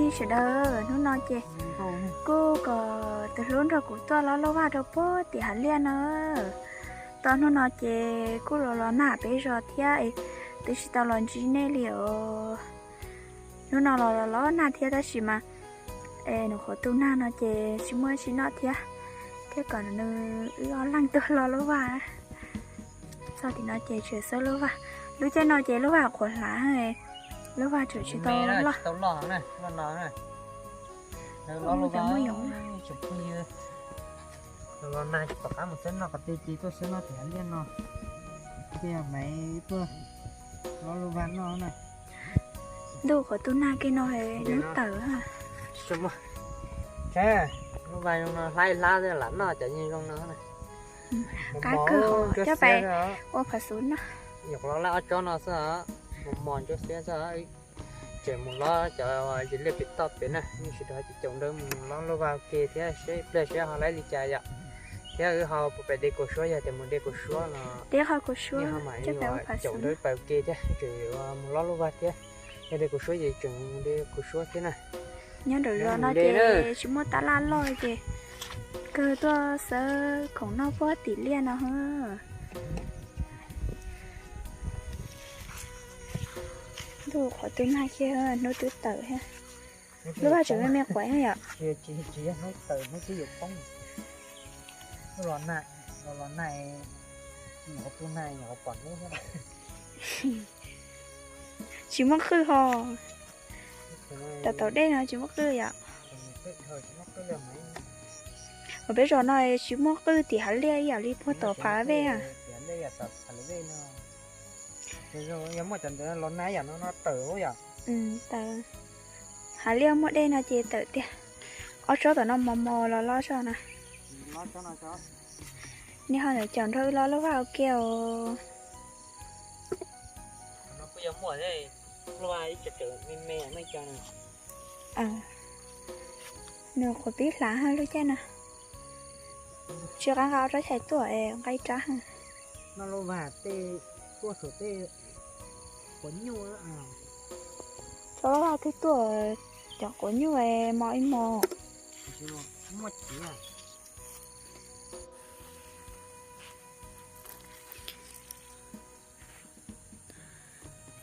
Sawv daws, hnub no ces kuj kom tus hlub nrog kuv tuaj lob lauj vaj rau puag tim hav liaj no. Tau hnub no ces kuj los los nag peb zos thiab, twb tsis tau los ntsib nej li os. Hnub no los los nag thiab tab sis mas nws qhuav tu nag no ces tsis muaj tsis noj thiab, thiab kom nws wb ob leeg tuaj lob lauj vaj. Txog tim no ces tseem xawb lauj vaj, lub caij no ces lauj vaj qhuav hlav, lauj vaj tseem tsis tau loj. Los nag tsis pom qab mus xwb no, qhov twg twb tuaj xwb no tim hav liaj no, thiaj Maiv tuaj lob lauj vaj noj na. Ntuj qhuav tu nag kiag no nws tawm. Lauj vaj zoo no hlab ib hlab lam noj cov yeej zoo no. Qab kawg, coj pais ua phav xuv noj. Nyuam qhuav lob ob tsob no xwb, mos mos ntsuab xiab xwb. Tseem mus lob cov yis liaj pem toj pem na, yeej tsis rov ces caum nrog mus lob lauj vaj ua ke thiab seb pliag seb ho laib li cas yom. Thiab wb ho puas pais de kaus suab, yog tias mus de kaus suab no, caum nrog wb pais ua ke thiab, tseem mus lob lauj vaj thiab. Yog de kaus suab ces tseem mus de kaus suab thiab na. Nyob nraum zos no ces tsis muaj tab laj loj ces kawg tuaj xawb khoom noj puag tim liaj no. Ntuj qhuav tu nag kiag, hnub twb tawm thiab. Lauj vaj tseem me me quav yom. Tsis yog hnub tawm, hnub twb yuav poob. Los nag, los nag, nyuam qhuav tu nag nyuam qhuav pom hnub thiab. Tsis muaj qwj ho. Tau tau dej no tsis muaj qwj yom. Uas peb zos no tsis muaj qwj tim hav liaj ib yam li puag tom Phav Vej. Hav liaj muaj dej no ces tawm tiag. Ob tsob tom no mos mos los lob tsob na. Nej ho ntawm caum nrog wb lob lauj vaj ua ke os. Nws qhuav pib hlav lub caij no. Tsis qab nqa ob tsob chais tuaj es nqa ib rab. Noj lauj vaj tej tuaj saum tej quav nyuj. Tsob lauj vaj twb tuaj cov quav nyuj mos ib mos.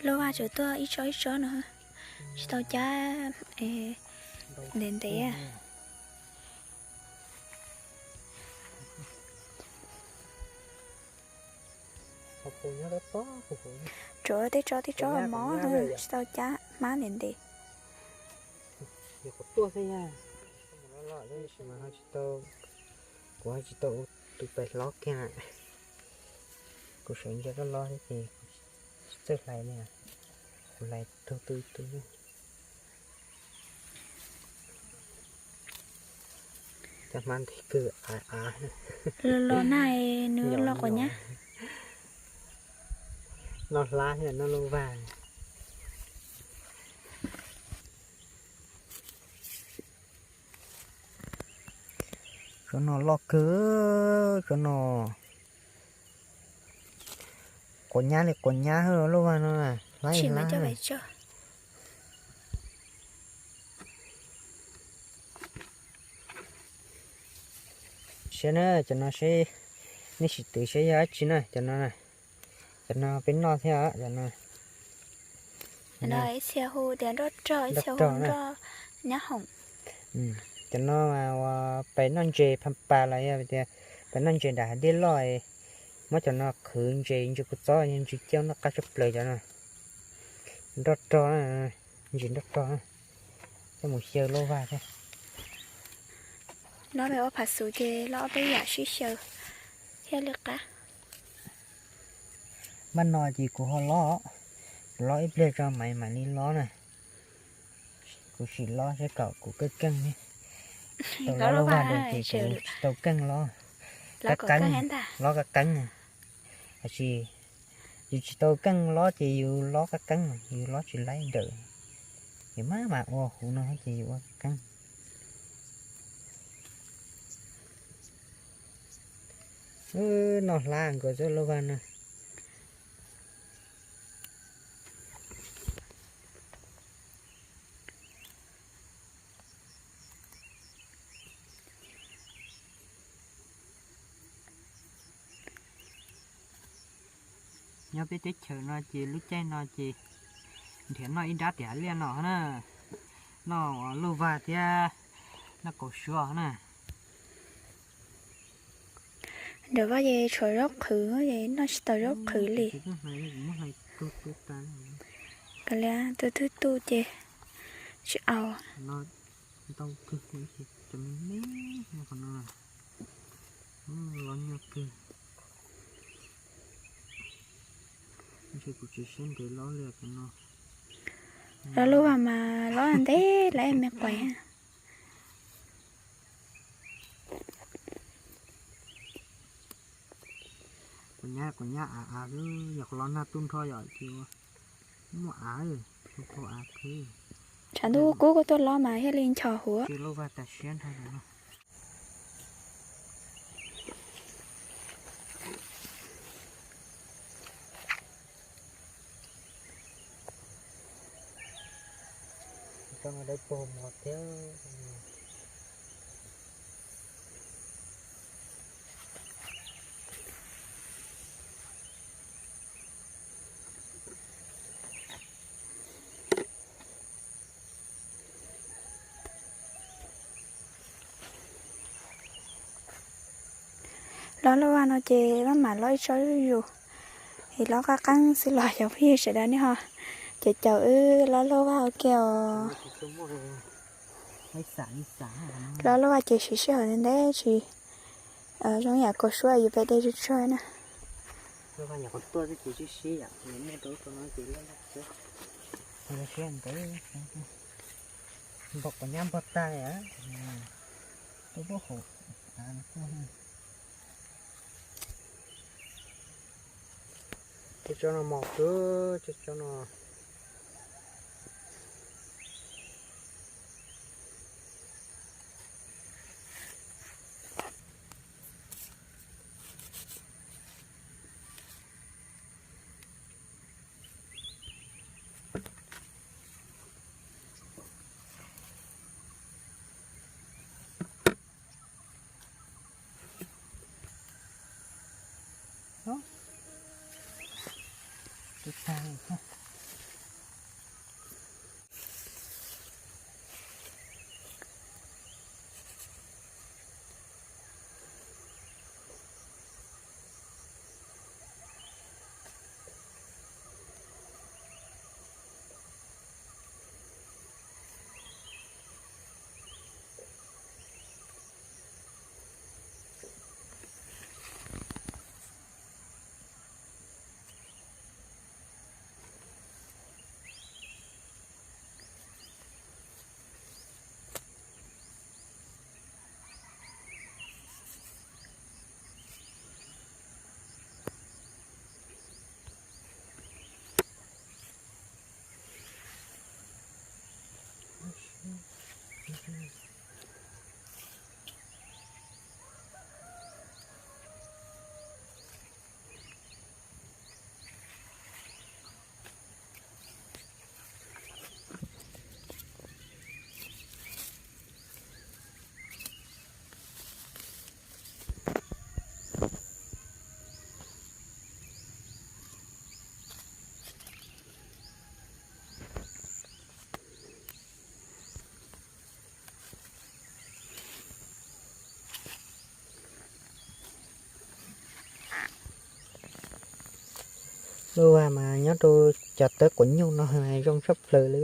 Lauj vaj tseem tuaj ib tsob ib tsob no, tsis tau cab ntev ntev. Tsuav tej tsob tej tsob mos, tsis tau cab hmab ntev ntev. Kuv ho tsis tau ua tus pais hlob kiag. Kuv sawv ntsia koj lob thiab ces kuv tsis txawj hlais li. Kuv hlais tug tug tug. Cov hmab ntev kawg av av. Los nag nws los quav nyab. Noj hlab thiab noj lauj vaj. Tsob no loj kawg, tsob no. Quav nyab li quav nyab lauj vaj no, hlab hlab. Saib na, cov no seb, nej sim twv seb yog dab tsi na, cov no. Cov no peb noj thiab cov no. Ib txhia hu tias nroj rog, ib txhia hu nroj nyab hoom. Cov no uas pais noj ntses pha pas los yog tias pais noj ntses nram hav dej loj, muab cov no qhwv ntses, ntses kua txob, ntses cauj noj qab tshaj plaws cov no. Nroj rog, ntses nroj rog, coj mus xyaw lauj vaj thiab. Lob pem ua phav xuv ces lob peb yam sib xyaw thiaj li qab. Npaj no ces kuv ho lob, kuv lob ib pliag tso mam mam li lob na. Kuv sim lob saib kom kuv keej keej ne. Tau lob lauj vaj ces kuv tsis tau keej lob. Qab qeeb, lob qab qeeb. Tiam sis yus tsis tau keej lob ces yus lob qab qeeb, yus lob tsis laib ntawm. Yus maj mam ua huv no ces yus ua qab qeeb. Noj hlab nkaus xwb lauj vaj no. Nyob peb teb chaws no ces lub caij no ces nrhiav noj ib nrab tim hav liaj no na, noj lauj vag thiab noj kaus suav na. Nram vaj ces tshuav zaub qhwv, noj tsis tau zaub qhwv li. Kav liam, tus twg tu ces tsis au. Ntau kawg, cov me me qhov no los nyuaj kawg. Ntshe kuv tsis siab ntev lob li cov no. Lob lub vag mas lob ntev lawm me quav. Kuv nyab, kuv nyab av av xwb, yog qhov los nag tu nrho yom ces muaj av, tu tau av kawg. Tshav ntuj kub kub tuaj los mas thiaj li ncho huv. Tsis lauj vag tas siab nrho no. Tsob no dawb paug mos thiab. Lob lauj vag no ces maj mam lob ib tsob zuj zus, es lob qab qeeb xwb los cov phooj ywg sawv daws nej ho caum caum wb lob lauj vag ua ke os. Lob lauj vag ces siv sij hawm ntev ntev tsis zoo yam kaus suab yus pem dej tsawg tsawg na. Npog quav nyab npog tag li, tuaj pub hauv av no tuaj. Tej tsob no mos kawg, tej tsob no. Lauj vag mas nyob rau cov tawb quav nyuj no zoo tshaj plaws li,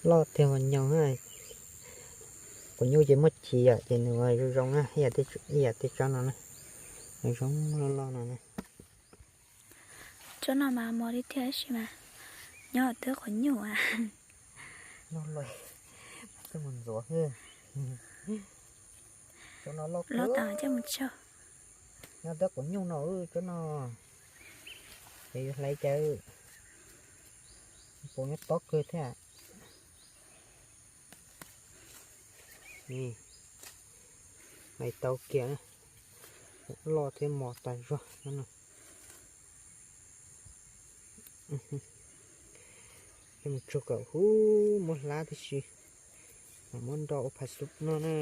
loj tiag mas nyoos. Quav nyuj ces muaj chiv yom, ces nws zoo zoo na, ib yam tej tsob no na, nws zoo loj loj no na. Tsob no mas mos li tiag tab sis mas nyob tawb quav nyuj a. Tsob no loj tas coj mus tsau. Nyob tawb quav nyuj no, tsob no ces yuav hlais cas, puas nyob tob kawg thiab. Hlais tau kiag, loj thiab mos tas zog no. Coj mus tsau kom huv muab hlab tib si, mam muab nro ua phaj xub no na.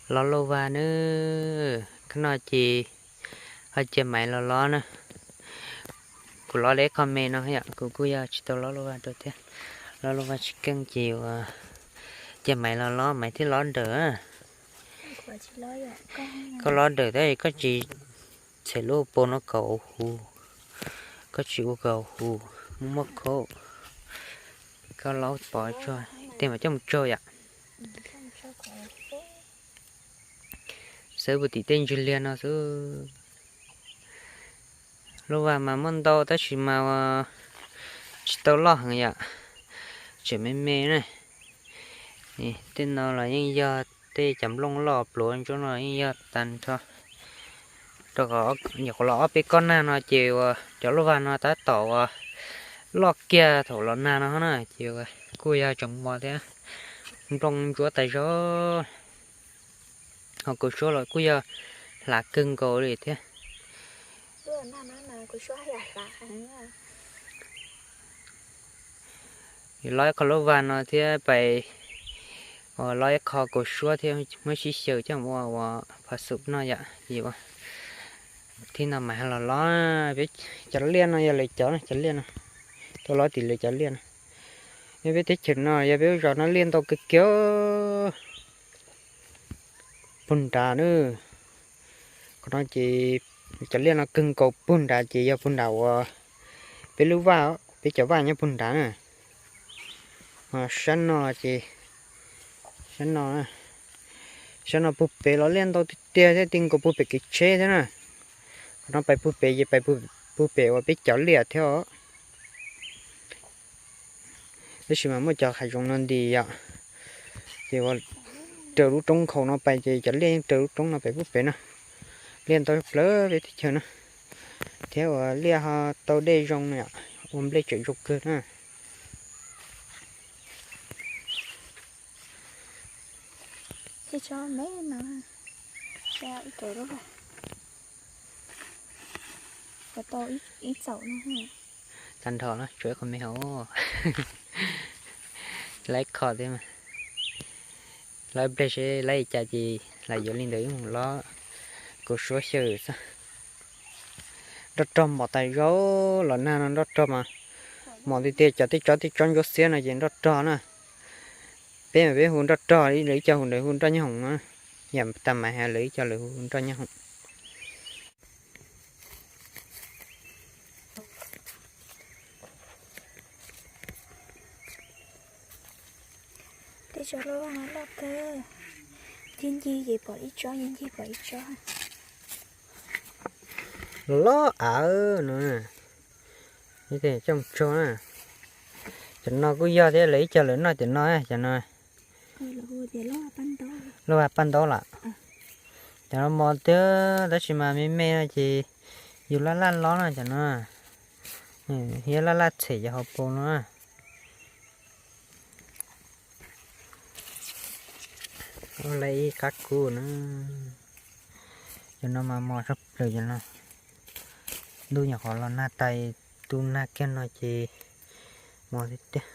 Lob lauj vag na, koj no ces ho cia maiv los lob na. Kuv lob li qho me no yom, kuv kuj yog tsis tau lob lauj vag rau thiab. Lob lauj vag tsis keej ces ua cia maiv los lob, maiv thiaj lob dawm. Koj lob dawm tab koj tsis txhem lub pau no kom huv, koj tsis ua kom huv, muaj muaj khaub, koj lob pov tsuag tej mas coj mus tsaug yom. Xawb puag tim tej ntsig liag no xwb. Lauj vag mas muaj ntau tab sis mas tsis tau loj heev yom, tseem me me na. Tej no los yeej yog tej cov nplooj loj pluav ntsuab no yeej yog tag nrho. Rau qhov nyuam qhuav los ob peb kob nag no ces uas cov lauj vag no tab tom uas loj kiag thaum los nag no na, ces kuj yog tseem mos thiab, nplooj ntsuab tas zog. Ho kaus suab los kuj yog hlav kawg nkaus li thiab. Lob ib qho lauj vag no thiab pais uas lob ib qho kaus suab thiab muab sib xyaw coj mus ua uas phav xub noj yom. Ces ua thib no mas los lob, peb cov liaj no yog lawv cov, cov liaj no, tau lob tim lawv cov liaj no. Yog peb teb chaws no yog peb lub zos no liaj ntau kawg kiag. Puag nrad na, qhov no ces cov liaj no kawg nkaus puag nrad ces yog puag nrad uas peb lub vaj, peb cov vaj nyob puag nrad na. Ho sab no ces, sab no, sab no puag pem los liaj ntau tiag tiag thiab, ti nkaus puag pem kev tsheb thiab na. Qhov no pais puag pem ces pais puag pem uas peb cov liaj thiab os. Tab sis mas muaj cov hav zoov no nti yom, ces ua raws lub roob nkhaus no pais ces cov liaj yeej raws lub roob no pem puag pem na. Liaj ntau plawg peb teb chaws na, thiab uas liaj ho tau dej zoo na, ua nplej tseem zoo kawg na. Tag nrho no tsuav ib qho me hauv, laib kho thiab mas. Laib nplej seb laib li cas ces lam yuav li ntawd ib mus lob kaus suab xyaw xwb. Nroj rog mos tas zog, los nag no nroj rog mas mos tiag tiag, cov tej tsob tej tsob ntsuab xiab no ces nroj rog na. Peb mas peb hu nroj rog, lawv ib co hu ntawd hu nroj nyob hoom na. Yam tas maiv lawv ib co lawv hu nroj nyob hoom. Tej tsob lauj vag no loj kawg, ncig ncig ces pom ib tsob, ncig ncig pom ib tsob. Los av no, coj mus tsaug na. Cov no kuj yog thiab, lawv ib co lawv noj cov no, cov no. Lauj vag paj ntaub lawm. Cov no mos tiag tab sis mas me me no ces yus laj laj lob na cov no, thiab laj laj txhem cov hauv paus no. Ua li ib qab kub na. Cov no mas mos tshaj plaws cov no. Ntuj nyuam qhuav los nag tas, tu nag kiag no ces mos tiag tiag.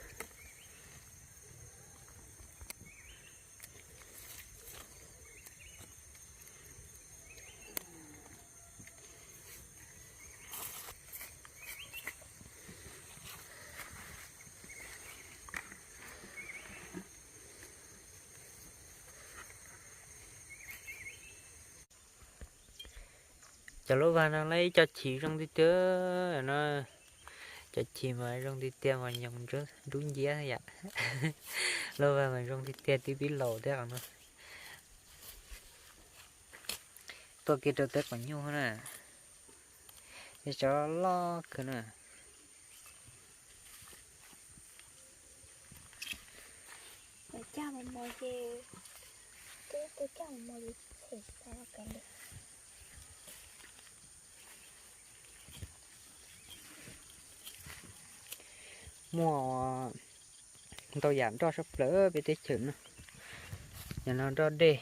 Cov lauj vag no lawv ib co chim zoo tiag tiag no. Cov chim mas zoo tiag tiag mas nyoos nrub nciab yam. Lauj vag mas zoo tiag tiag, tib pib laus thiab qhov no. Tuaj kiag rau teb qaum nyuj na. Cov loj kawg na. Muaj ntau yam nroj sab plaws peb teb chaws no. Cov no nroj dej,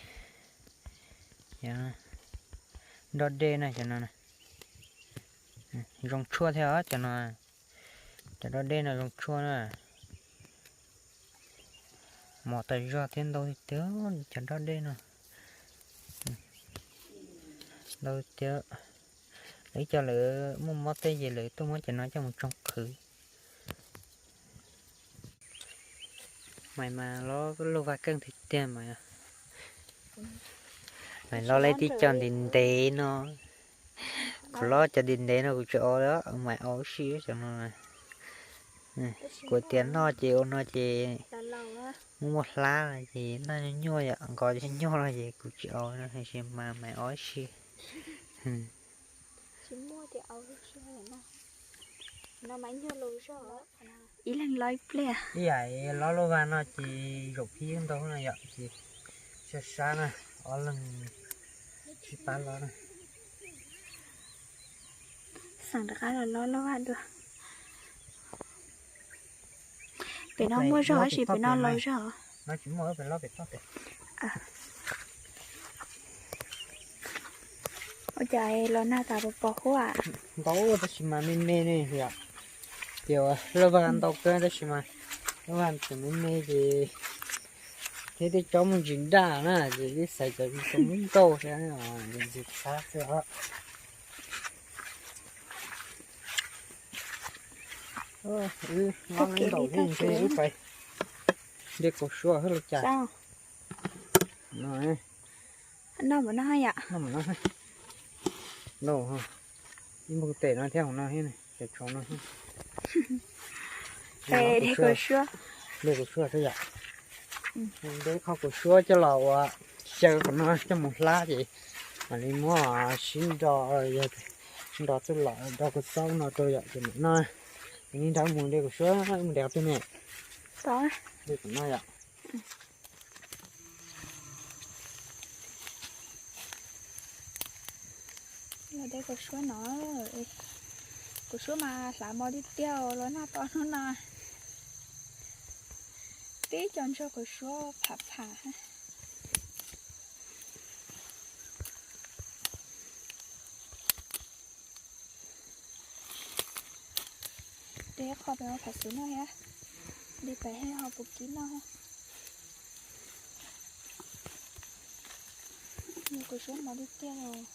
nroj dej na cov no. Zoo tshuaj thiab os cov no. Cov nroj dej no zoo tshuaj na. Mos tas zog thiab ntau tiag tiag cov nroj dej no. Ntau tiag. Lawv ib co lawv muaj mob teb ces lawv tuaj muab cov no coj mus tsoo qhwv. Mas mas los luj vag keej tiag tiag mas. Mas los lawv tib co ntev ntev no. Kuv los cov ntev ntev no kuv tsis o, mas o ib si cov no. Kuv tias noj ces ua no ces muaj muaj hlab ces noj nyuaj nyuaj yom, nqos nyuaj nyuaj no ces kuv tsis o no, tiam sis mas mas o ib si. Ib leeg los ib pliag. Ib yam los luj vag no ces zaum phib ntau no yom, ces sab sab na, ob leeg sib pab los na. Xeem rov qab los los luj vag dua. Pem no muaj zog tab sis pem no laus zog. Ua cas los nag tas pos pos huab. Ntau tab sis mas me me ne yom. Ces luj vag ntau kawg tab sis mas luj vag tseem me me ces thiab tej tsob muaj ntsis daj na ces wb xaiv cov zoo nkauj thiab ntxim qab xwb os. Wb ntaus thiab ntshe wb pais de kaus suab hab los cas. No, no, no, ib npug tes no thiab hauv no thiab, cov tshauv no thiab. De kaus suab, de kaus suab xwb yom. De qho kaus suab coj los ua xyaw qhov no coj mus hlab ces mam li muab sib nro, yog nro txuj lom nro kua txob no rau yom ces mam noj. Ces nej nrog mus de kaus suab, mus de qhov twg ne? De qhov no yom. Los de kaus suab no, kaus suab mas hlav mos tiag tiag los nag to hnub no. Tib co ntsuag kaus suab pham pham. De qho pem ua pham xuv noj thiab, de pem thiab ho puv kib noj. Nws kaus suab mos tiag tiag os.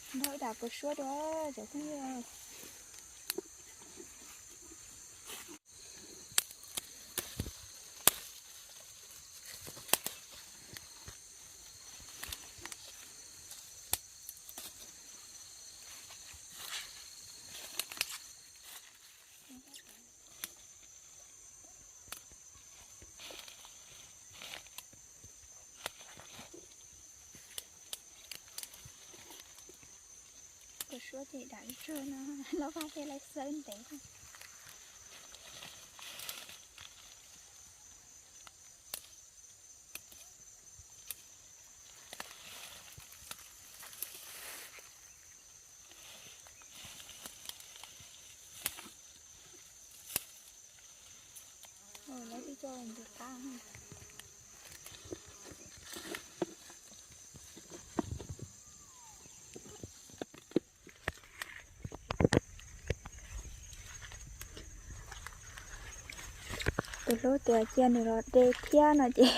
Nrog ib dam kaus suab dua cov phooj ywg. Kaus suab ces dam tsawg no, loj vag thiaj li xawb ntev. Tus hlub tias cia nws los de thiab no ces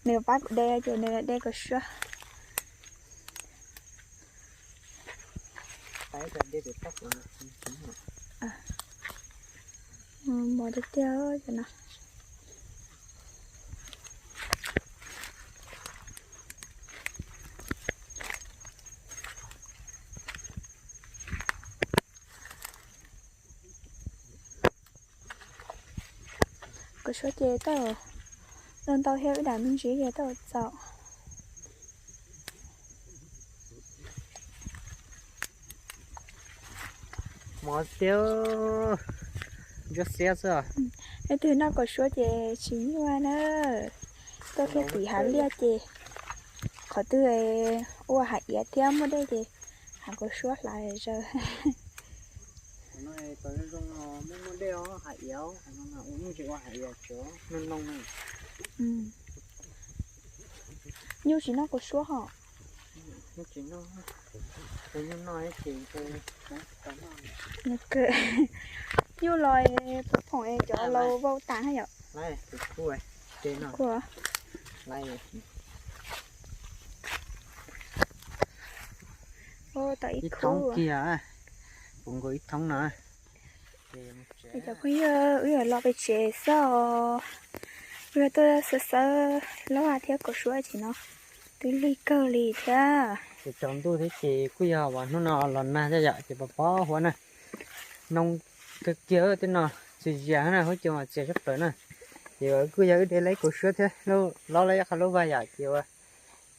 nws pab kuv de ces nws de kaus suab. Mos tiag tiag no. Kaus suab ces tau, ntau ntau thiab ib dam me ntsis ces tau txaus. Mos tiag, ntsuab xiab xwb. Leej twg noj kaus suab ces tsis nyuaj na. Tuaj kiag tim hav liaj ces qhov twg ua hav iav thiab muaj dej ces hav kaus suab hlav zaws. Nyuj tsis noj kaus suab hos. Nyuj los phoom es cov laus vau tas na yom. Kuv, kuv. Kuv. Laiv. Ib thoob kiag, puv nkaus ib thoob no. Cov phooj ywg, wb yuav los pem tsev xwb os. Wb yuav tuaj xawb xawb lauj thiab kaus suab ces no twb lig kawg li thiab. Ces tsaus ntuj thiab ces kuj yog uas hnub no los nag thiab yom, ces pos pos huab na. Noo kawg kiag tej no, txias zias na, huab cua mas txias sab plaws na. Ces kuj yog wb de lawv kaus suab thiab lob lawv ib qho lub vaj yom, ces ua,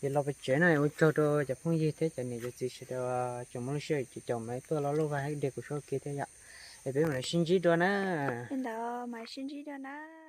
ces los pem tsev na. Ua tsaug rau cov phooj ywg thiab cov niam cov txiv sawv daws tseem muaj lub sij hawm caum caum mam tuaj los lub vaj de kaus suab kiag thiab yom. Es peb mam sib ntsib dua na. Ntawd mam sib ntsib dua na.